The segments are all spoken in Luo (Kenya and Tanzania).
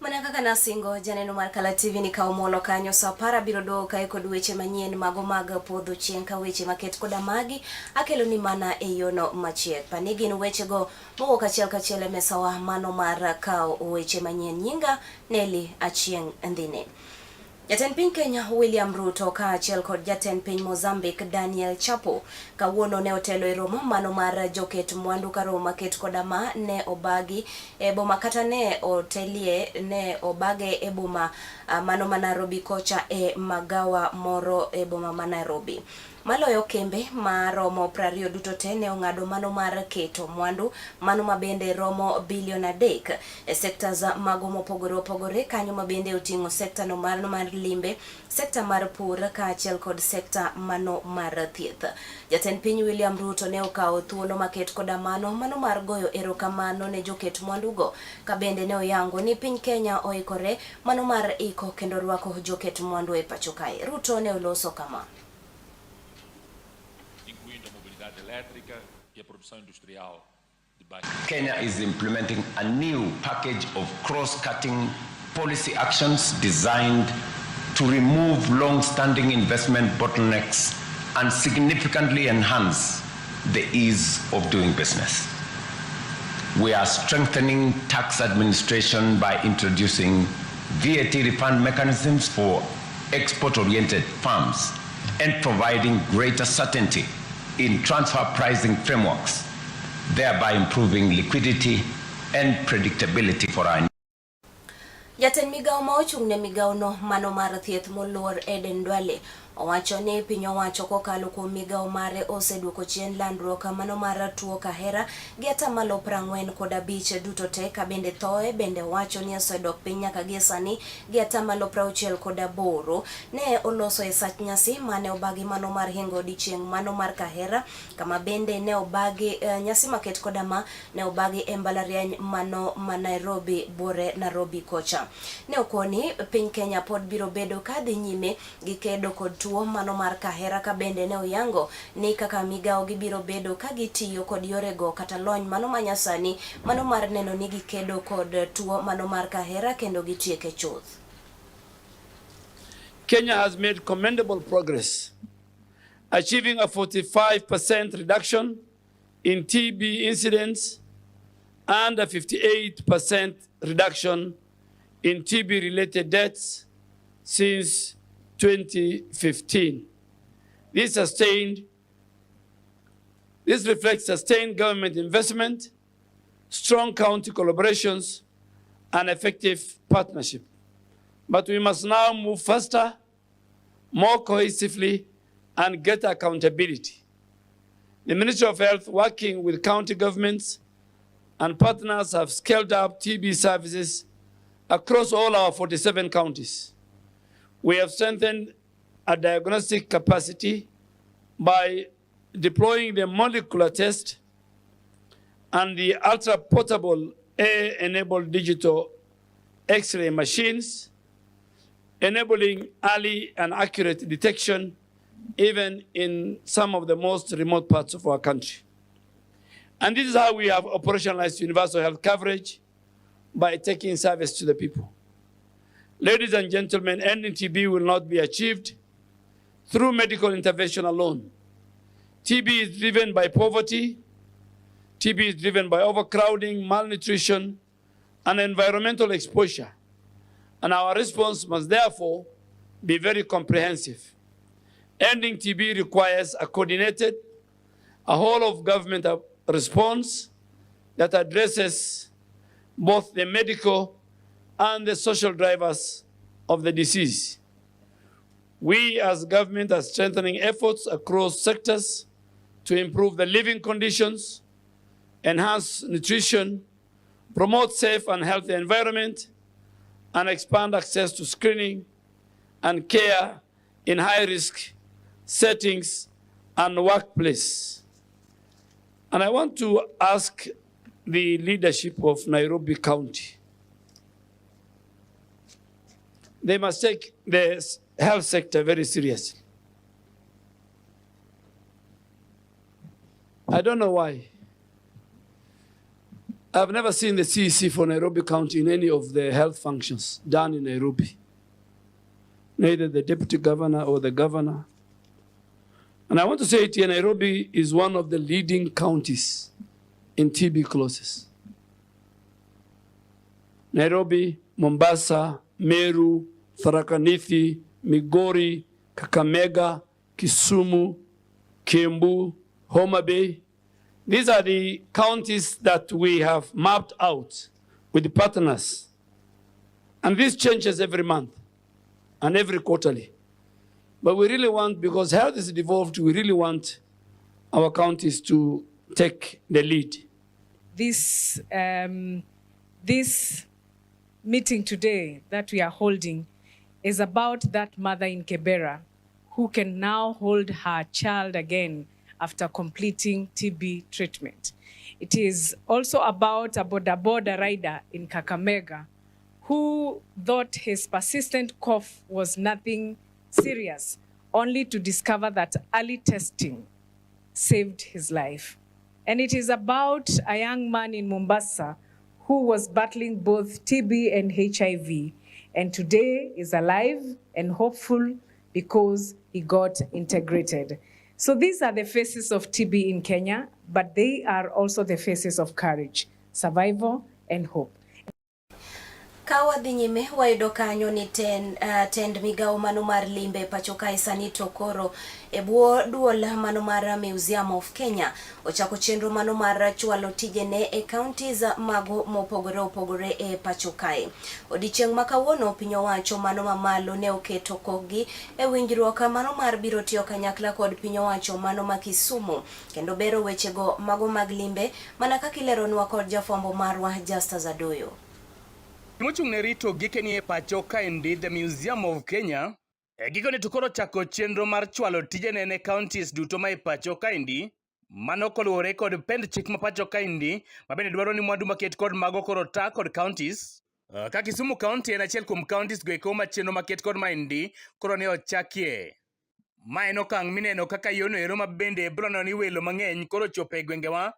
Mana kaka nasingo, janeno mar Kala TV ni kawo molo kanyo sa apar abiro duogo kae kod weche manyien mago mag podho chieng' ka weche maket koda magi akelo ni mana e yono machiek. Pani gin wechego mowuok achiel kachiel e mesawa mano mar kawo weche manyien. Nyinga Nelly Achieng' Ndhine. Jatend piny Kenya William Ruto kaachiel kod jatend piny Mozambique Daniel Chapo kawuono ne otelo e romo mano mar joket mwandu ka romo maket koda ma ne obagi e boma kata ne otelie ne obage e boma mano ma Nairobi kocha e magawa moro e boma ma Nairobi. Maloyo kembe ma romo 20 duto te ne ong'ado mano mar keto mwandu mano ma bende romo bilion 3 e sectors mago mopogore opogore kanyo ma bende oting'o sekta no mar limbe, sekta mar pur kaachiel kod sekta mano mar thieth. Jatend piny William Ruto ne okawo thuolo maket koda mano mano mar goyo erokamano ne joket mwandugo ka bende ne oyango ni piny Kenya oikore mano mar iko kendo rwako joket mwandu e pacho kae. Ruto ne oloso kama. Incluindo a mobilidade elétrica e a produção industrial de baixo. Kenya is implementing a new package of cross-cutting policy actions designed to remove long-standing investment bottlenecks and significantly enhance the ease of doing business. We are strengthening tax administration by introducing VAT refund mechanisms for export-oriented firms and providing greater certainty in transfer pricing frameworks, thereby improving liquidity and predictability for our Jatend migawo ma ochung' ne migawono mano mar thieth moluor Eden Duale owacho ni piny owacho kokalo kuom migawo mare oseduoko chien landruok mano mar tuo kahera gi atamalo 45 duto te ka bende thoe bende owacho ni osedok piny nyaka gie sani gi atamalo 68. Ne oloso e sach nyasi mane obagi mano mar hingo odiechieng' mano mar kahera kama bende ne obagi nyasi maket koda ma ne obagi e mbalariany mano ma Nairobi bore Nairobi kocha. Ne okoni piny Kenya pod biro bedo ka dhi nyime gi kedo kod tuo mano mar kahera ka bende ne oyango ni kaka migawo gibiro bedo ka gitiyo kod yorego kata lony mano ma nyasani mano mar neno ni gikedo kod tuo mano mar kahera kendo gitieke chuth. Kenya has made commendable progress, achieving a 45% reduction in TB incidence and a 58% reduction in TB-related deaths since 2015. This reflects sustained government investment, strong county collaborations, and effective partnership. But we must now move faster, more cohesively, and get accountability. The Ministry of Health, working with county governments and partners, have scaled up TB services across all our 47 counties. We have strengthened our diagnostic capacity by deploying the molecular test and the ultra-portable AI-enabled digital X-ray machines, enabling early and accurate detection even in some of the most remote parts of our country. And this is how we have operationalized universal health coverage, by taking service to the people. Ladies and gentlemen, ending TB will not be achieved through medical intervention alone. TB is driven by poverty, TB is driven by overcrowding, malnutrition, and environmental exposure. And our response must therefore be very comprehensive. Ending TB requires a coordinated, a whole of government response that addresses both the medical and the social drivers of the disease. We as government are strengthening efforts across sectors to improve the living conditions, enhance nutrition, promote safe and healthy environment, and expand access to screening and care in high-risk settings and workplace. And I want to ask the leadership of Nairobi County. They must take the health sector very seriously. I don't know why. I've never seen the CEC for Nairobi County in any of the health functions done in Nairobi. Neither the deputy governor or the governor. And I want to say it here, Nairobi is one of the leading counties in TB closes. Nairobi, Mombasa, Meru, Tharaka Nithi, Migori, Kakamega, Kisumu, Kiambu, Homa Bay. These are the counties that we have mapped out with the partners. And this changes every month and every quarterly. But we really want, because health is devolved, we really want our counties to take the lead. This meeting today that we are holding is about that mother in Kibera who can now hold her child again after completing TB treatment. It is also about a boda boda rider in Kakamega who thought his persistent cough was nothing serious, only to discover that early testing saved his life. And it is about a young man in Mombasa who was battling both TB and HIV, and today is alive and hopeful because he got integrated. So these are the faces of TB in Kenya, but they are also the faces of courage, survival, and hope. Ka wadhi nyime wayudo kanyo ni tend migawo mano mar limbe pacho kae sani to koro e bwo duol mano mar Museum of Kenya ochako chenro mano mar chwalo tijene e counties mago mopogore opogore e pacho kae. Odiechieng' ma kawuono piny owacho mano mamalo ne oketo kokgi e winjruok mano mar biro tiyo kanyakla kod piny owacho mano ma Kisumu kendo bero wechego mago mag limbe mana kaka ileronwa kod jafwambo marwa Justus Adoyo. Mochung' ne rito gikeni e pacho kaendi The Museum of Kenya e gikone to koro chako chenro mar chwalo tijene ne counties duto ma e pacho kaendi. Mano koluwore kod pend chik ma pacho kaendi ma bende dwaro ni mwandu maket kod mago koro ta kod counties. Ka Kisumu County en achiel kuom counties go eko ma chenro maket kod maendi koro ne ochakie. Ma en okang' mineno kaka yono ero ma bende biro neno ni welo mang'eny koro chopo e gwengewa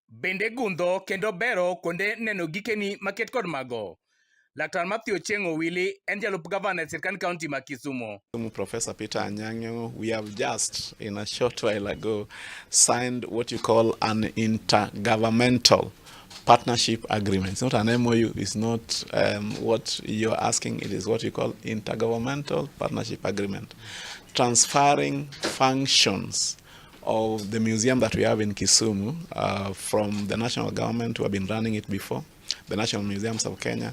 bende gundho kendo bero kuonde neno gikeni maket kod mago. Laktar Matthew Ochieng' Owili en jalup gavana e sirkand county ma Kisumu. Professor Peter Anyang' Nyong'o, we have just, in a short while ago, signed what you call an intergovernmental partnership agreement. It's not an MOU, it's not what you're asking, it is what you call intergovernmental partnership agreement. Transferring functions of the museum that we have in Kisumu from the national government who have been running it before, the National Museums of Kenya,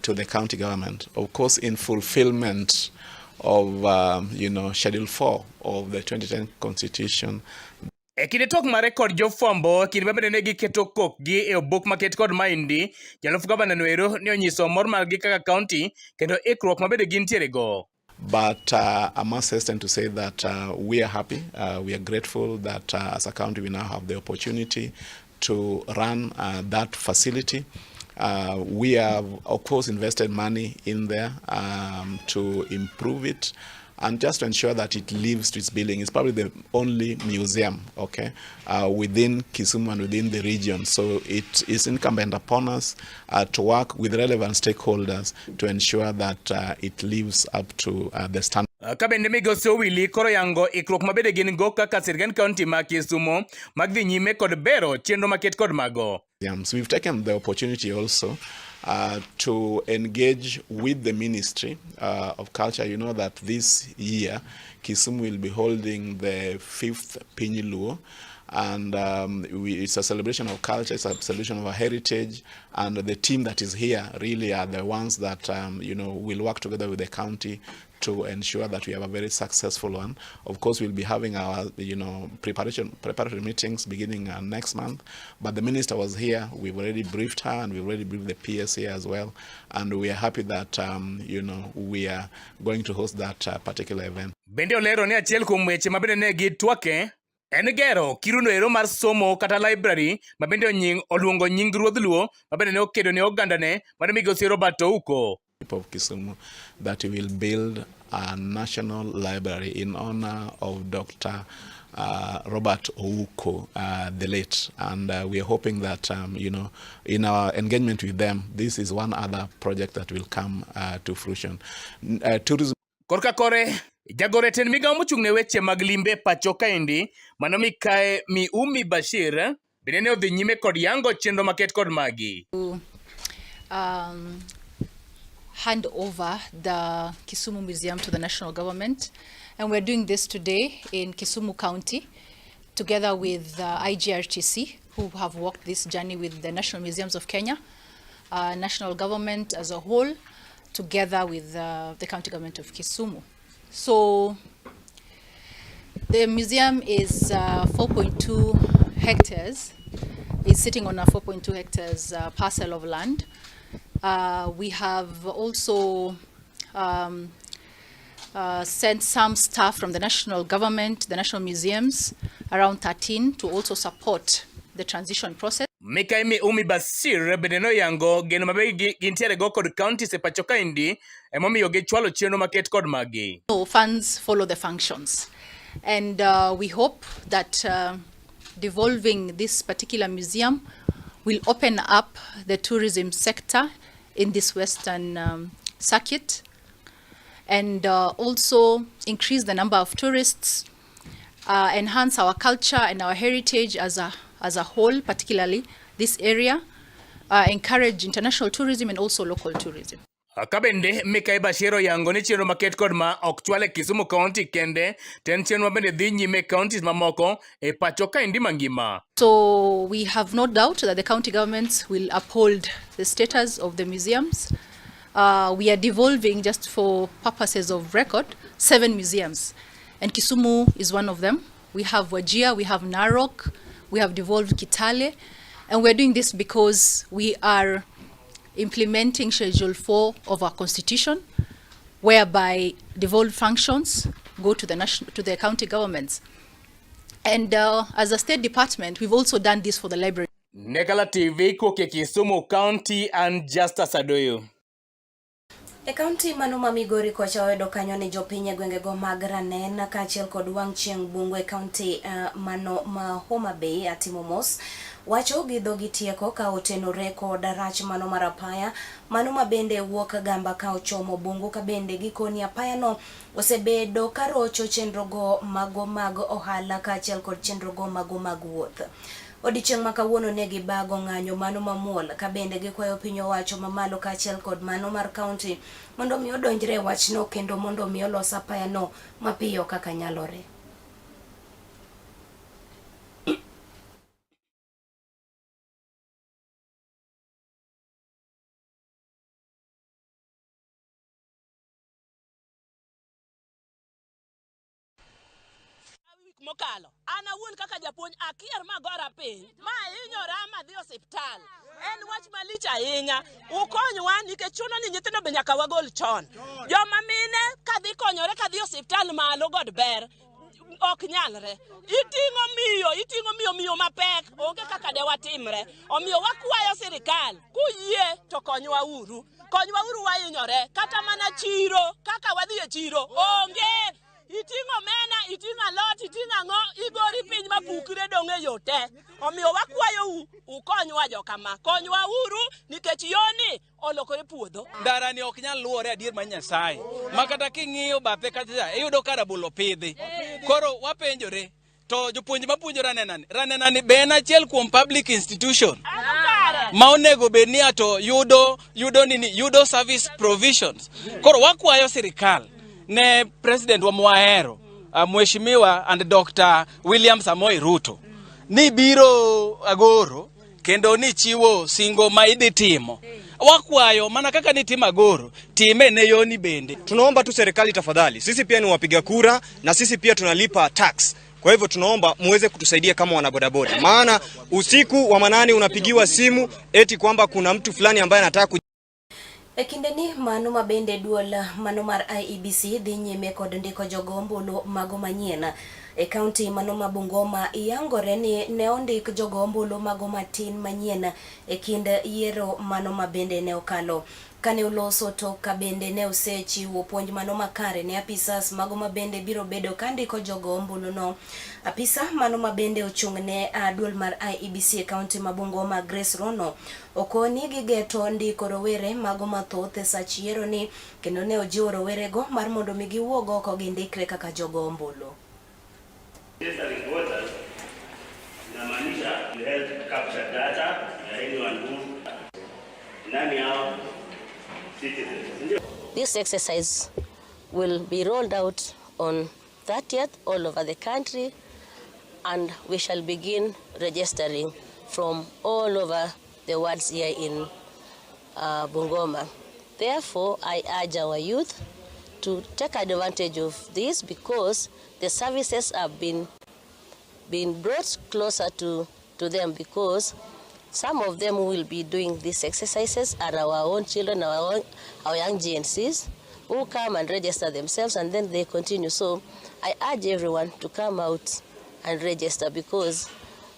to the county government. Of course, in fulfillment of Schedule 4 of the 2010 Constitution. E kinde twak mare kod jofwambo kinde ma bende ne giketo kokgi e obok maket kod maendi, jalup gavana no ero ne onyiso mor margi kaka county kendo ikruok ma bende gintiere go. But I must hasten to say that we are happy, we are grateful that as a county we now have the opportunity to run that facility. We have, of course, invested money in there to improve it and just to ensure that it lives to its billing. It's probably the only museum, okay, within Kisumu and within the region. So it is incumbent upon us to work with relevant stakeholders to ensure that it lives up to the standard. Ka bende migosi Owili koro yango ikruok ma bende gin go kaka sirkand county ma Kisumu mag dhi nyime kod bero chenro maket kod mago. So we've taken the opportunity also to engage with the Ministry of Culture. You know that this year Kisumu will be holding the fifth Piny Luo, and it's a celebration of culture, it's a celebration of our heritage, and the team that is here really are the ones that will work together with the county to ensure that we have a very successful one. Of course, we'll be having our preparatory meetings beginning next month. But the minister was here. We've already briefed her, and we've already briefed the PS here as well. And we are happy that we are going to host that particular event. Bende olero ni achiel kuom weche ma bende ne gitwake en gero kiruno ero mar somo kata library ma bende onying oluongo nying ruodh Luo ma bende ne okedo ne ogandane mano migosi Robert Ouko. Of Kisumu, that we will build a national library in honor of Dr. Robert Ouko, the late. And we are hoping that, in our engagement with them, this is one other project that will come to fruition. Tourism. Korka kore, jagoro e tend migawo mochung' ne weche mag limbe e pacho kaendi, mano mikae Miumi Bashir, bende ne odhi nyime kod yango chenro maket kod magi. Hand over the Kisumu Museum to the national government. And we're doing this today in Kisumu County, together with IGRTC, who have walked this journey with the National Museums of Kenya, national government as a whole, together with the county government of Kisumu. So the museum is 4.2 hectares. It's sitting on a 4.2 hectares parcel of land. We have also sent some staff from the national government, the national museums, around 13, to also support the transition process. Mikai Miumi Basir bende noyango geno maber gintiere go kod counties e pacho kaendi emomiyo gichwalo chenro maket kod magi. So funds follow the functions. And we hope that devolving this particular museum will open up the tourism sector in this western circuit and also increase the number of tourists, enhance our culture and our heritage as a whole, particularly this area, encourage international tourism and also local tourism. Ka bende Mikai Bashir oyango ni chenro maket kod ma ok chwal e Kisumu County kende to en chenro ma bende dhi nyime e counties mamoko e pacho kaendi mangima. So we have no doubt that the county governments will uphold the status of the museums. We are devolving, just for purposes of record, seven museums, and Kisumu is one of them. We have Wajir, we have Narok, we have devolved Kitale, and we're doing this because we are implementing Schedule 4 of our constitution, whereby devolved functions go to the national, to the county governments. And as a state department, we've also done this for the library. Ne Kala TV kowuok e Kisumu County an Justus Adoyo. E kaunti mano ma Migori kocha wayudo kanyo ni jopiny e gwengego mag Ranen kaachiel kod wang' chieng' bungu e kaunti mano ma Homa Bay atimo mos wacho gi dhogi tieko ka otenore kod rach mano mar apaya mano ma bende wuok gamba ka ochomo bungu ka bende gikoni apaya no osebedo ka rocho chenrogo mago mag ohala kaachiel kod chenrogo mago mag wuoth. Odiochieng' ma kawuono ne gibago ng'anyo mano mamuol ka bende gikwayo piny owacho mamalo kaachiel kod mano mar kaunti mondo mi odonjre e wachno kendo mondo mi olos apaya no mapiyo kaka nyalore. Wik mokalo an awuon kaka japuonj akier magora piny ma hinyora madhi osiptal. En wach malich ahinya, ukonywa nikech chuno ni nyithindo be nyaka wagol chon. Joma mine kadhi konyore kadhi osiptal malo god ber ok nyalre. Iting'o miyo, iting'o miyo, miyo mapek, onge kaka de watimre. Omiyo wakwayo sirikal kuyie to konywa uru, konywa uru, wahinyore. Kata mana chiro, kaka wadhi e chiro onge. Iting'o omena, iting'o alot, iting'o ang'o, igori piny mapukre dong' e yo te. Omiyo wakwayou ukonywa jokama, konywa uru nikech yoni olokore puodho. Ndara ni ok nyal luwore adier mar Nyasaye ma kata king'iyo bathe kacha iyudo ka rabolo pidhi. Koro wapenjore to jopuonj mapuonjo Ranenani, Ranenani be en achiel kuom public institution ma onego bed ni ato yudo nini, yudo service provisions. Koro wakwayo sirikal ne president wa mwahero, Mheshimiwa and Dr. William Samoei Ruto, ni biro agoro kendo ni chiwo singo ma idhi timo. Wakwayo mana kaka nitimo agoro, time ne yoni bende. Tunaomba tu serikali tafadhali, sisi pia ni wapiga kura na sisi pia tunalipa tax. Kwa hivyo tunaomba muweze kutusaidia kama wanabodaboda, maana usiku wa manane unapigiwa simu eti kwamba kuna mtu fulani ambaye anataka ku E kindeni mano ma bende duol mano mar IEBC dhi nyime kod ndiko jogo ombulu mago manyien. E kaunti mano ma Bungoma yangore ni ne ondik jogo ombulu mago matin manyien e kind yiero mano ma bende ne okalo. Kane oloso to ka bende ne osechiwo puonj mano makare ne apisas mago ma bende biro bedo ka ndiko jogo ombulu no. Apisa mano ma bende ochung' ne duol mar IEBC e kaunti ma Bungoma Grace Rono okoni gigeto ndiko rowere mago mathoth e sach yiero ni kendo ne ojiwo rowerego mar mondo mi giwuog oko gindikre kaka jogo ombulu. Registering voters inamaanisha you help capture data ya anyone who nani hao citizens. Ndio. This exercise will be rolled out on 30th all over the country, and we shall begin registering from all over the wards here in Bungoma. Therefore, I urge our youth to take advantage of this because the services have been brought closer to them, because some of them who will be doing these exercises are our own children, our young GNCs, who come and register themselves and then they continue. So I urge everyone to come out and register, because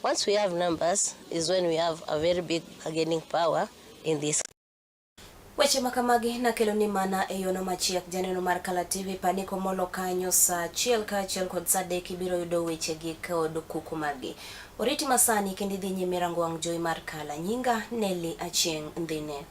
once we have numbers is when we have a very big bargaining power in this. Weche makamagi nakelo ni mana e yono machiek. Janeno mar Kala TV paniko molo kanyo saa 1 kaachiel kod saa 3 ibiro yudo weche gi kod kuku margi. Oriti masani kendo idhi nyime rango wang' jowi mar Kala. Nyinga Nelly Achieng' Ndhine.